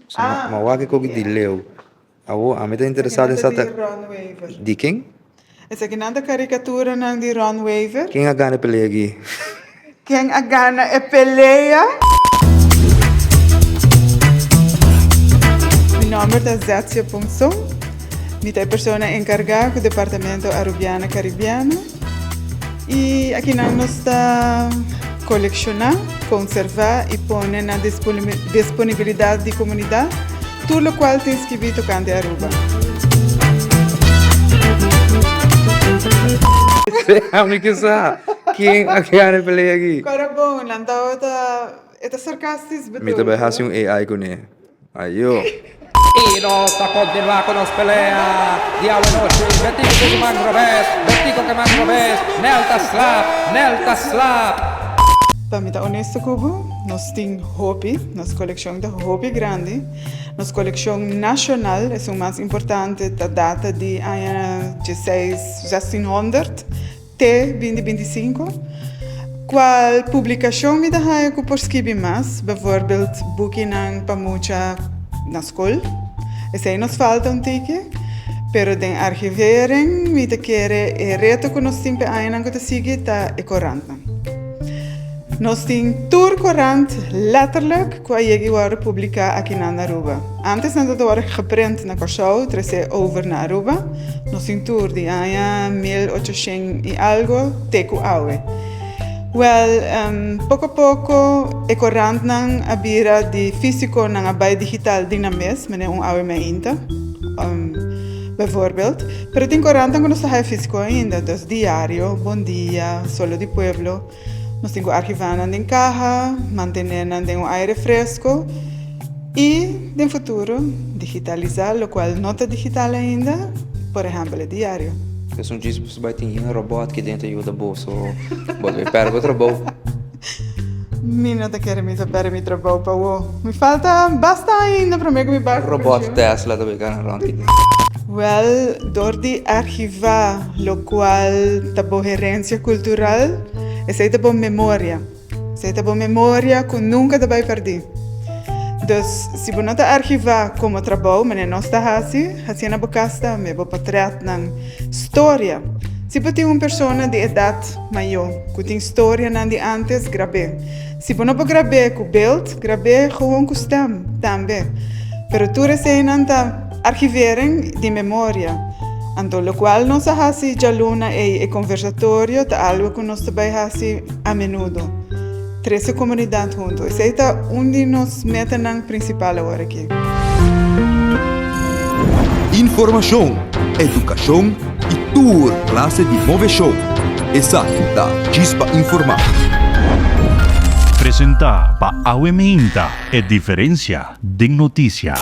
So ma wak e koki di leu. Awo ami ta interesá den sa ta. Di ken? Esakinan ta karikaturanan di Ron Weaver. Ken a gana e pelea aki? Ken a gana e pelea? Mi nomber ta Zetsia Ponson. Mi ta e persona enkargá ku Departamento Arubiana Caribiana. I akinan nos ta kolekshoná, konservá i pone na disponibilidat di komunidat tur lokual tin skibí tokante Aruba. Ami ke sa ken a gana e pelea aki. Kora bon, nan tabata, e ta sarkastis bedoel. Mi ta bai hasi un AI kuné. Ayo. Y nos ta continua cu nos pelea di awe nochi. Betico cu su man robes, Betico cu e man robes, Nel ta slap, Nel ta slap. Pa mi ta honesto cu bo, nos tin hopi, nos coleccion ta hopi grandi. Nos coleccion nacional, esun mas importante, ta data di aña dieseis, zestienhonderd. Te binti 25. Cual publicacion mi ta haya cu por skibi mas? Bijvoorbeeld bukinan pa mucha na scol. Esey nos falta un tiki. Pero den archivering mi ta kere e reto cu nos tin p'e añanan cu ta sigui ta e corantnan. Nos tin tur corant letterlijk cu a yega y worde publica akinan na Aruba. Antes nan ta worde geprint na Corsou, trece over na Aruba. Nos tin tur di aña 1800 y algo te cu awe. Wel, poco poco e corantnan a bira di fisico nan a bay digital di nan mes, manera un awe mainta, bijvoorbeeld. Pero tin corantnan cu nos ta haya fisico ainda, dus Diario, Bon Dia, Solo di Pueblo. Nos tin ku archivá nan den kaha, mantené nan den un aire fresko i den futuro digitalisá lokual no ta digital ainda, por ehèmpel e diario. Esun djis boso bai tin un robòt ki den ta yuda boso, bo ta bai pèrdè bo trabou. Mi no ta kere mi ta pèrdè mi trabou pa wou. Mi falta basta ainda promé ku mi bai ku Un robòt Tesla ta bai gana rònt ki den. Wèl, dor di archivá lokual ta bo herensia kultural, esei ta bo memoria. Esei ta bo memoria ku nunka ta bai pèrdí. Dus, si bo no ta archivá komo trabou, manera nos ta hasi, hasié na bo kas tambe, bo potrètnan, storia. Si bo tin un persona di edat mayó ku tin storianan di ántes, grab'é. Si bo no por grab'é ku beeld, grab'é gewoon ku stem tambe. Pero tur eseinan ta archivering di memoria. Anto lokual nos a hasi djaluna ei, e konversatorio, ta algu ku nos ta bai hasi a menudo. Trese komunidat huntu. Esei ta un di nos metanan prinsipal awor aki. Informashon, edukashon i tur klase di moveshon. Esaki ta Djis pa Informá. Presentá pa Awe Meinta, e diferensia den notisia.